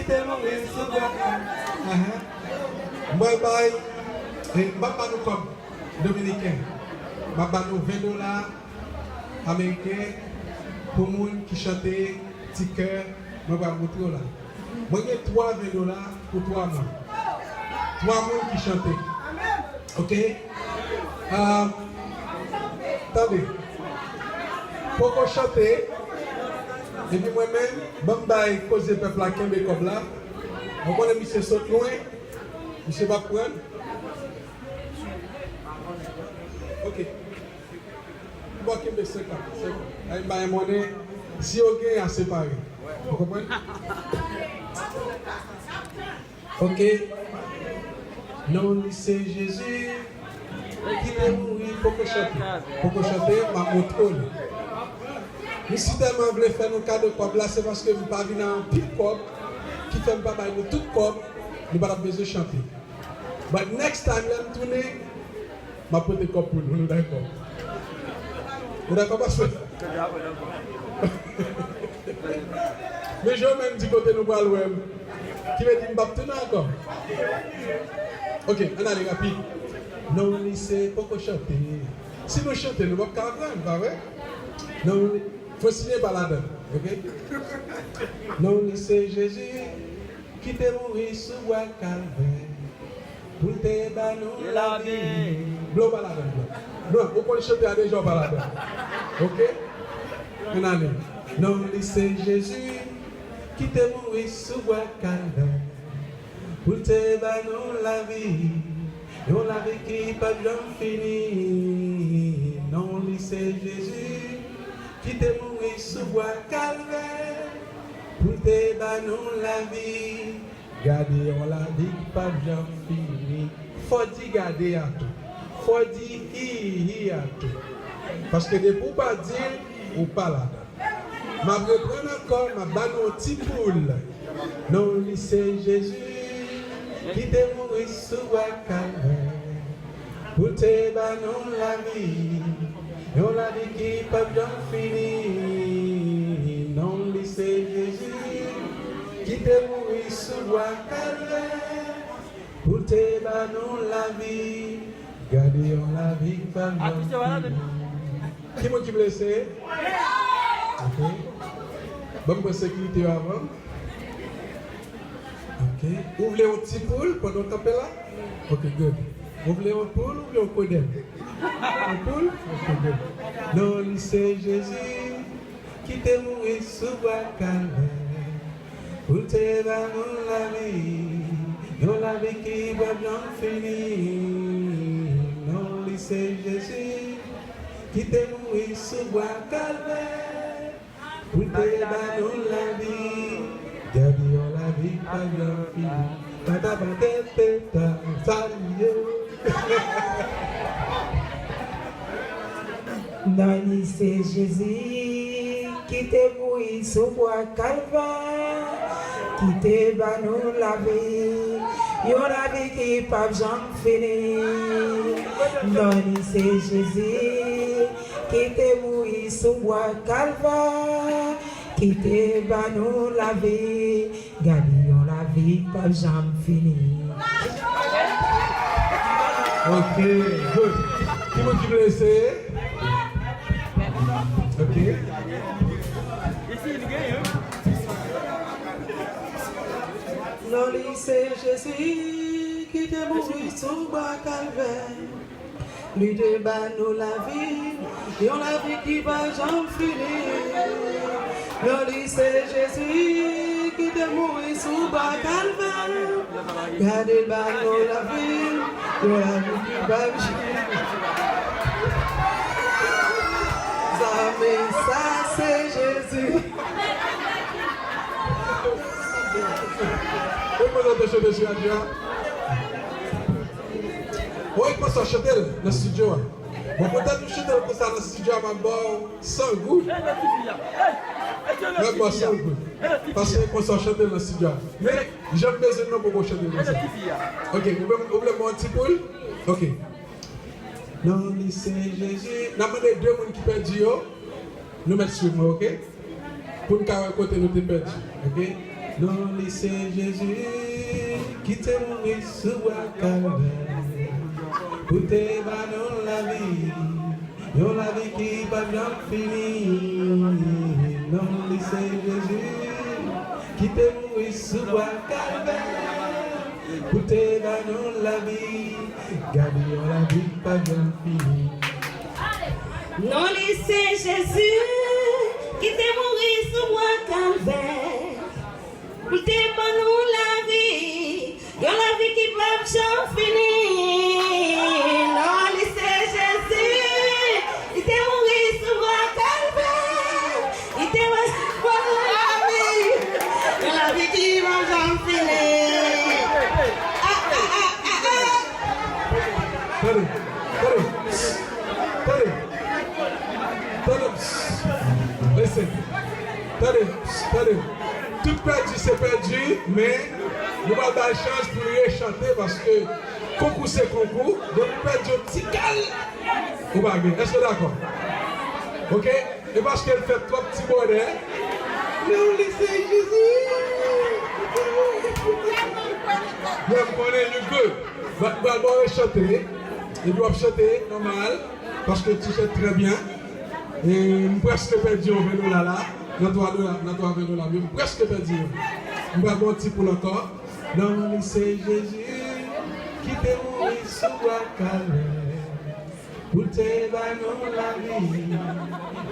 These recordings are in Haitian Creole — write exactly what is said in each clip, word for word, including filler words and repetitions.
Te mouri sou bwa. Ahan. Mwen bay, e, m pa ba nou kòb dominiken. M ap ba nou ven dola ameriken pou moun ki chante Ti Kè, mwen pral montre w la. Mwen gen twa ven dola pou twa moun. Twa moun ki chante. Ok? Ah, tande. Poko chante. Epi mwen menm, ban m bay koze pèp la kenbe kòb la. Ou konnen misye sot lwen. Misye p ap pran. Ok. Bon, kenbe senkant, senkant. Ay, bay monnen. Si yo gen, a separe. Ou konprann? Ok. Non li se Jezi ki te mouri. Poko chante. Poko chante, m ap montre w li. M si tèlman vle fè nou kado kòb la, se paske m pa vin ak anpil kòb ki fè m pa bay nou tout kòb, nou pa t ap bezwen chante. But next time, lè m tounen, m ap pote kòb pou nou, nou dakò? Nou dakò, pastè? Men Jomen di kote nou pral wè m. Ki vle di m p ap tounen ankò. Ok, ann ale rapid. Non li se poko chante. Si nou chante, nou p ap ka aprann, pa vre? Non li, fò siyen pa ladan, ok? Non li se Jezi ki te mouri sou bwa Kalvè pou l te ba nou lavi. Blan pa ladan, blan. Blan, ou konn chante a deja, ou pa ladan. Ok? Ann ale. Non li se Jezi ki te mouri sou bwa Kalvè pou l te ba nou lavi. Yon lavi ki p ap janm fini. Non li se Jezi ki te mouri sou bwa Kalvè pou l te ba nou lavi. Gade yon lavi ki p ap janm fini. Fò di gade a tou. Fò di hi hi a tou. Paske depi w pa di l, ou pa ladan. M ap reprann ankò, m ap ba nou yon ti poul. Non li se Jezi ki te mouri sou bwa Kalvè pou l te ba nou lavi, yon lavi ki p ap janm fini. Non li se Jezi ki te mouri sou bwa Kalvè pou l te ba nou lavi. Gade yon lavi k pa janm fini. Ki moun ki vle eseye? Ok. Ban m pran sekirite yo avan. Ok. Ou vle yon ti poul pandan w kanpe la? Ok, good. Ou vle yon poul ou vle yon kodèl? Yon poul? Ok, good. Non li se Jezi ki te mouri sou bwa Kalvè pou l te ba nou lavi, yon lavi ki p ap janm fini. Non li se Jezi ki te mouri sou bwa Kalvè pou l te ba nou lavi. Gade yon lavi k pa janm fini. Pata pata teta, sa li ye. Non li se Jezi ki te mouri sou bwa Kalvè, ki te ba nou lavi, yon lavi ki p ap janm fini. Non li se Jezi ki te mouri sou bwa Kalvè, ki te ba nou lavi. Gade yon lavi k p ap janm fini. Ok, good. Ki moun ki vle eseye? Ok. Non li se Jezi ki te mouri sou bwa Kalvè. Li te ba nou lavi, yon lavi ki pa janm fini. Non li se Jezi ki te mouri sou bwa Kalvè. Gade l ba nou lavi, yon lavi ki pa janm fini. Zanmi, sa se Jezi. Ou konn sa w te chante sou radyo a? Ou konn sa w chante l nan estidyo a? Bon, poutèt nou chante l konsa nan estidyo a, m ap ba w san goud. M ap ba w san goud. Paske konsa w chante l nan estidyo a. Men, jan m bezwen l nan poko chante l konsa. Ok, ou vle, ou vle m ba w yon ti poul? Ok. Non li se Jezi. N ap mande de moun ki pèdi yo. Nou mèt swiv mwen, ok? Pou n ka wè kote nou te pèdi, ok? Non li se Jezi ki te mouri sou bwa Kalvè pou te ba nou lavi, yon lavi ki p ap janm fini. Non li se Jezi ki te mouri sou bwa Kalvè pou te ba nou lavi. Gade yon lavi k p ap janm fini. Non li se Jezi ki te mouri sou bwa Kalvè pou te ban nou lavi, yon lavi ki p ap janm fini. Non li se Jezi ki te mouri sou bwa Kalvè. Li te manje pou nou lavi, yon lavi ki p ap janm fini. Ah, ah, ah, ah, ah. Tande, tande, tande, tande, listen, tande, tande. Tout pèdi se pèdi, men nou pral ba l chans pou l rechante paske konkou se konkou, donk pèdi yon ti kal. Ou pa gen. Èske w dakò? Ok? E paske l fè twòp ti bòdè. Non li se Jezi. Yeah, m konnen you good. But, but, bon, rechante. Epi w ap chante nòmal. Paske ti chante trè byen. E m prèske pèdi yon ven dola la. Nan twa dola, nan twa ven dola. M prèske pèdi yon. M pral ba w ti poul ankò. Non li se Jezi ki te mouri sou bwa Kalvè pou te ba nou lavi,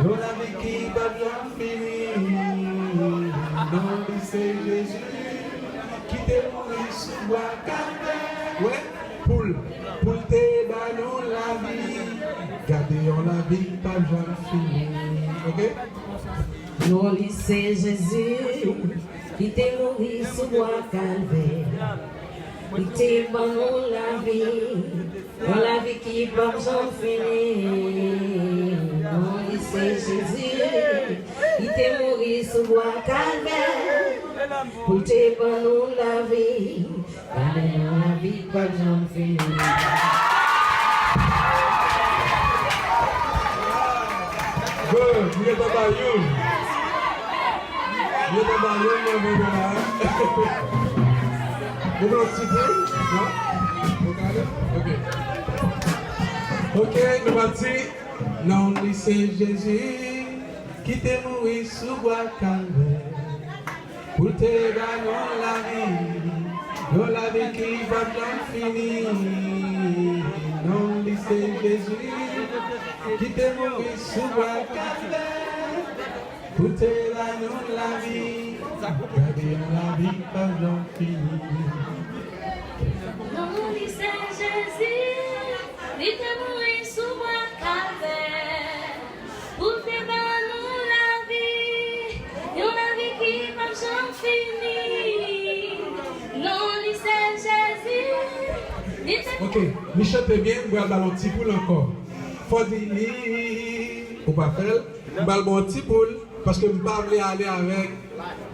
yon lavi ki p ap janm fini. Non li se Jezi ki te mouri sou bwa Kalvè. Wè, pou l, pou l te ba nou lavi. Gade yon lavi k p ap janm fini. Ok? Non li se Jezi ki te mouri sou bwa Kalvè. Li te ban nou lavi, yon lavi ki p ap janm fini. Non li se Jezi, li te mouri sou bwa Kalvè pou l te ban nou lavi. Gade yon lavi k p ap janm fini. Good, m gentan ba youn. M gentan ba youn nan ven dola. Ou vle yon ti poul? Non? Ou gade? Ok. Ok, nou pati. Non li se Jezi ki te mouri sou bwa Kalvè. Pou l te ba nou lavi, yon lavi ki p ap janm fini. Non li se Jezi ki te mouri sou bwa Kalvè pou te ba nou lavi. Gade yon lavi k p ap janm fini. Non li se Jezi, li te mouri sou bwa Kalvè. Pou te ban nou lavi, yon lavi ki p ap janm fini. Non li se Jezi, li te... Ok, li chante byen, m pral ba l yon ti poul ankò. Fò di li, ou pa fè l, m pral ba w yon ti poul, paske m pa vle ale avèk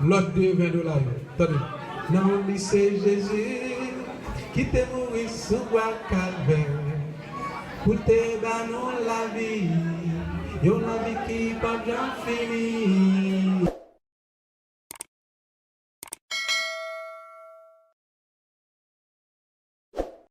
lòt de ven dola yo. Tande. Non li se Jezi ki te mouri sou bwa Kalvè. Pou te ba nou lavi, yon lavi ki p ap janm fini.